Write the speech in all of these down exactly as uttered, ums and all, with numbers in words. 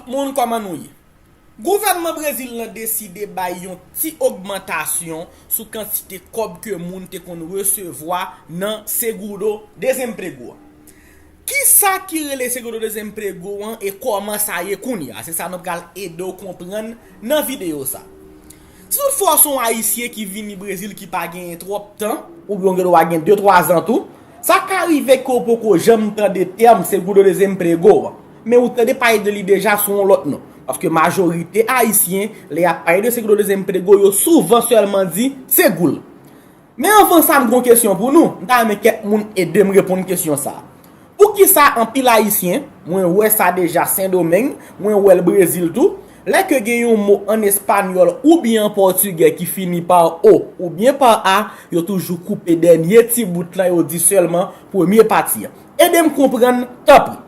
Moun, kòman nou ye? Gouvènman Brezil lan deside bay yon ti ogmantasyon sou kantite kòb ke moun te konn resevwa nan Seguro Desemprego. Kisa ki rele Seguro Desemprego an e kòman sa ye kounye a? Se sa nou pral ede w konprann nan videyo sa. Si toutfwa w se yon Ayisyen ki vini Brezil ki pa genyen twòp tan, oubyen w gen dwa gen de twa zan tou, sa ka rive ke w poko janm tande tèm Seguro Desemprego an, men ou tande pale de li deja sou yon lòt non. Paske majorite Ayisyen, lè y ap pale de Seguro Desemprego, yo souvan sèlman di Segul. Men anvan sa, m gen yon kesyon pou nou. M ta renmen kèk moun ede m reponn kesyon sa a. Poukisa anpil Ayisyen, mwen wè sa deja Sendomeng, mwen wè l Brezil tou, lè ke gen yon mo ann espanyòl oubyen an pòtigè ki fini pa o oubyen pa a, yo toujou koupe dènye ti bout lan, yo di sèlman premye pati an? Ede m konprann, tanpri.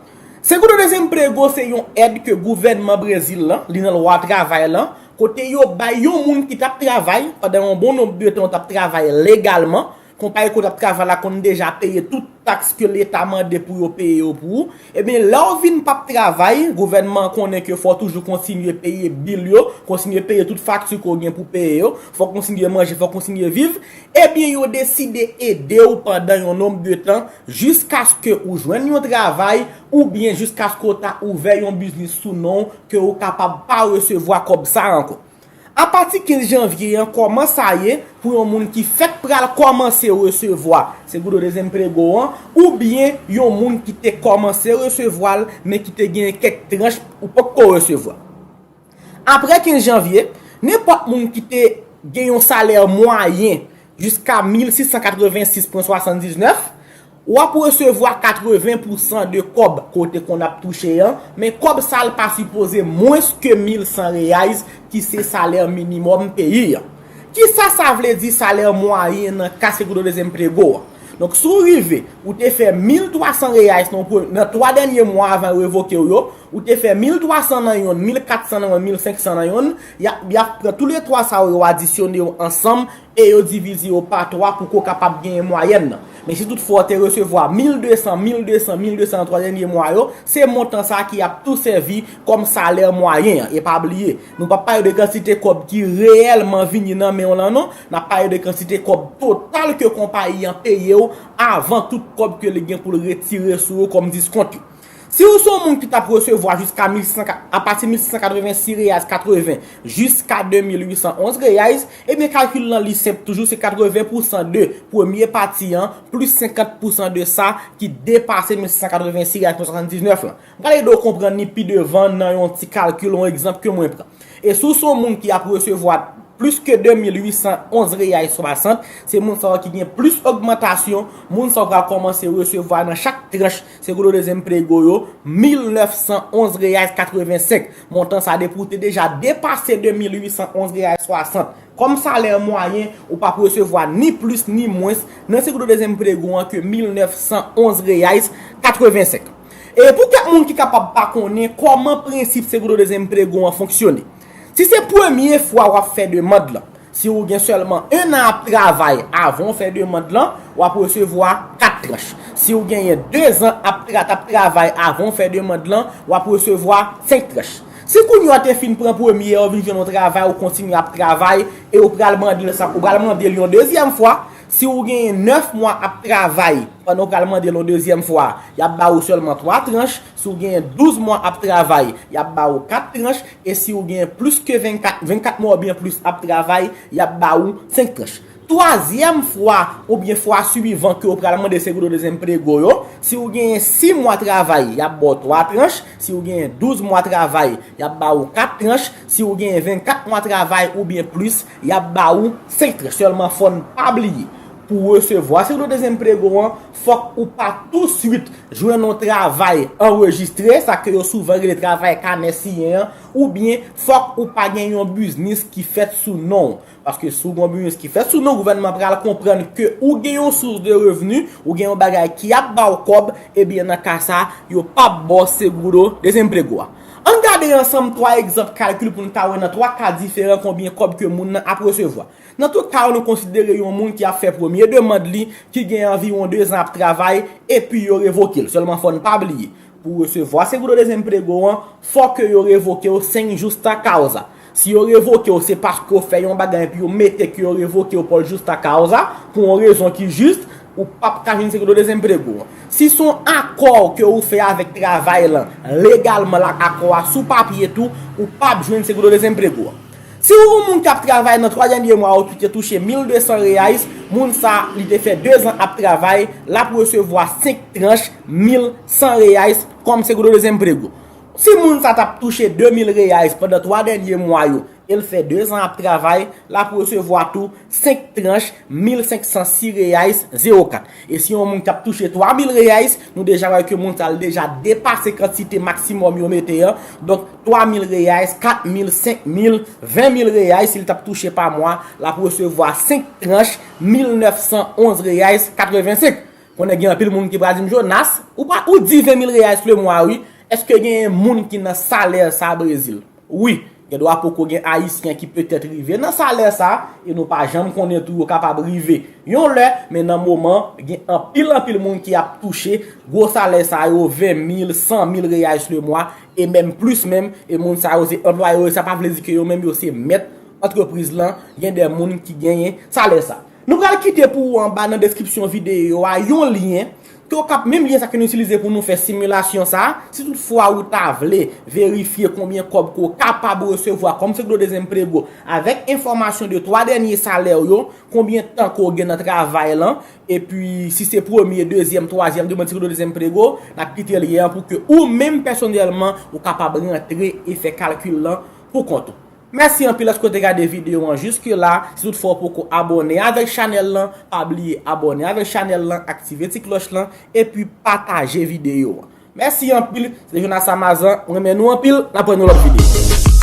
Seguro Desemprego se yon èd ke gouvènman Brezil lan, li nan lwa travay lan, kote yo bay yon moun ki t ap travay pandan yon bon nonb de tan, ou t ap travay legalman, konpayi kote w t ap travay la konn deja peye tout taks ke leta mande pou yo peye yo pou ou. Ebyen, lè w vin p ap travay, gouvènman an konnen ke fò w toujou kontinye peye bil yo, kontinye peye tout fakti ke w gen pou peye yo, fò w kontinye manje, fò w kontinye viv. Ebyen, yo deside ede w pandan yon nonb de tan, jiskaske ou jwenn yon travay, oubyen jiskaske w ta ouvè yon biznis sou non w, ke w kapab pa resevwa kòb sa a ankò. Apati kenz janvye an, kòman sa ye pou yon moun ki fèk pral kòmanse resevwa Seguro Desemprego an, oubyen yon moun ki te kòmanse resevwa l, men ki te gen kèk tranch ou poko resevwa? Apre kenz janvye, nenpòt moun ki te gen yon salè mwayen jiska mil sis san katrevensis pwen swasanndiznèf, w ap resevwa katreven pousan de kòb ke w te konn ap touche an, men kòb sa a l pa sipoze mwens ke mil san reais, ki se salè minimòm peyi an. Kisa sa vle di salè mwayen nan ka Seguro Desemprego an? Donk, si w rive, ou te fè mil twa san reais nan, nan twa dènye mwa avan yo revoke w yo, ou te fè mil twa san nan yonn, mil kat san nan yonn, mil senk san nan yonn, y ap, y ap pran toulètwa sa yo, yo adisyone yo ansanm, e yo divize yo pa twa pou ke w kapab genyen mwayèn nan. Men si toutfwa w te resevwa mil de san, mil de san, mil de san nan twa dènye mwa yo, se montan sa a ki ap tou sèvi kòm salè mwayen an. E pa bliye, nou p ap pale de kantite kòb ki reyèlman vini nan men w lan non, n ap pale de kantite kòb total ke konpayi an peye w avan tout kòb ke li gen pou l retire sou yo kòm diskont yo. Si w se yon moun ki t ap resevwa jiska mil sis san, apati mil sis san katrevensis reais katreven jiska de mil uit san onz reais, ebyen, kalkil lan li senp toujou, se katreven pousan de premye pati an plis senkant pousan de sa ki depase mil sis san katrevensis reais swasanndiznèf lan. M pral ede w konprann li pi devan nan yon ti kalkil, yon egzanp ke mwen pran. E si w se yon moun ki ap resevwa plis ke de mil uit san onz reais swasant, se moun sa yo ki gen plis ogmantasyon, moun sa yo pral kòmanse resevwa nan chak tranch Seguro Desemprego yo mil nèf san onz reais katrevensenk. Montan sa, depi w te deja depase de mil uit san onz reais swasant kòm salè mwayen, ou p ap resevwa ni plis ni mwens nan Seguro Desemprego an ke mil nèf san onz reais katrevensenk. E pou kèk moun ki kapab pa konnen kòman prensip Seguro Desemprego an fonksyone, si se premye fwa w ap fè demann lan, si w gen sèlman en an ap travay avan w fè demann lan, w ap resevwa kat tranch. Si w genyen de zan ap tra-, t ap travay avan w fè demann lan, w ap resevwa senk tranch. Si kounye a w te fin pran premye a, w vin jwenn yon travay, ou kontinye ap travay, e ou pral mande l sa, ou pral mande l yon dezyèm fwa, si w genyen nèf mwa ap travay, pandan w pral mande l yon dezyèm fwa, y ap ba ou sèlman twa tranch. Si w genyen douz mwa ap travay, y ap ba ou kat tranch. E si w genyen plis ke vennkat, vennkat mwa oubyen plis ap travay, y ap ba ou senk tranch. Twazyèm fwa oubyen fwa swivan ke w pral mande Seguro Desemprego yo, si w genyen sis mwa travay, y ap ba w twa tranch. Si w genyen douz mwa travay, y ap ba ou kat tranch. Si w genyen vennkat mwa travay oubyen plis, y ap ba ou senk tranch. Sèlman fò n pa bliye, pou resevwa Seguro Desemprego an, fòk ou pa touswit jwenn yon travay anrejistre, sa ke yo souvan rele travay kanè siyen an, oubyen fòk ou pa gen yon biznis ki fèt sou non w. Paske si w gen yon biznis ki fèt sou non w, gouvènman pral konprann ke ou gen yon source de revenu, ou gen yon bagay ki ap ba w kòb, ebyen nan ka sa, yo p ap ba w Seguro Desemprego a. Ann gade ansanm twa egzanp kalkil pou n ka wè nan twa ka diferan konbyen kòb ke moun nan ap resevwa. Nan tout ka yo, nou konsidere yon moun ki ap fè premye demann li, ki gen anviwon de zan ap travay, epi yo revoke l. Sèlman fò n pa bliye, Pou resevwa Seguro Desemprego an, fò ke yo revoke w sem justa causa. Si yo revoke w, se paske w fè yon bagay epi yo mete ke yo revoke w por justa causa, pou yon rezon ki jis, ou p ap ka jwenn Seguro Desemprego an. Si se yon akò ke ou fè avèk travay lan, legalman la, akò a sou papye tou, ou p ap jwenn Seguro Desemprego an. Si ou yon moun k ap travay nan twa dènye mwa yo ki te touche mil de san reais, moun sa li te fè de zan ap travay, l ap resevwa senk tranch mil san reais kòm Seguro Desemprego. Si moun sa t ap touche de mil reais pandan twa dènye mwa yo, e l fè de zan ap travay, l ap resevwa tou senk tranch mil senk san sis reais zewo kat. E si yon moun k ap touche twa mil reais, nou deja wè ke moun sa l deja depase kantite maksimòm yo mete an. Donk, twa mil reais, kat mil, senk mil, ven mil reais, si l t ap touche pa mwa, l ap resevwa senk tranch mil nèf san onz reais katrevensenk. Konnen gen anpil moun ki pral di m, Jonas, ou pa, ou di ven mil reais le mwa, wi. Èske gen moun ki nan salè sa Brezil? Wi, gen dwa poko gen Ayisyen ki petèt rive nan salè sa, e nou pa janm konnen tou yo kapab rive yon lè, men nan moman, gen anpil, anpil moun ki ap touche gwo salè sa yo, ven mil, san mil reais le mwa, e menm plis menm, e moun sa yo se anplwaye yo, e sa pa vle di ke yo menm yo se mèt antrepriz lan, gen de moun ki genyen salè sa. Nou pral kite pou ou anba nan deskripsyon videyo a yon lyen, ke w kap, menm lyen sa ke nou itilize pou nou fè similasyon sa, si toutfwa ou ta vle verifye konbyen kòb ke w kapab resevwa kòm Seguro Desemprego avèk enfòmasyon de twa dènye salè w yo, konbyen tan ke w gen nan travay lan, epi si se premye, dezyèm, twazyèm demann Seguro Desemprego, n ap kite lyen an pou ke ou menm pèsonèlman ou kapab rantre e fè kalkil lan pou kont ou. Mèsi anpil èske w te gade videyo an jiske la. Si toutfwa w poko abòne avèk chanèl lan, pa bliye abòne avèk chanèl lan, aktive ti klòch lan, epi pataje videyo an. Mèsi anpil, se te Jonas Amazan, mwen renmen nou anpil, n ap wè nan lòt videyo.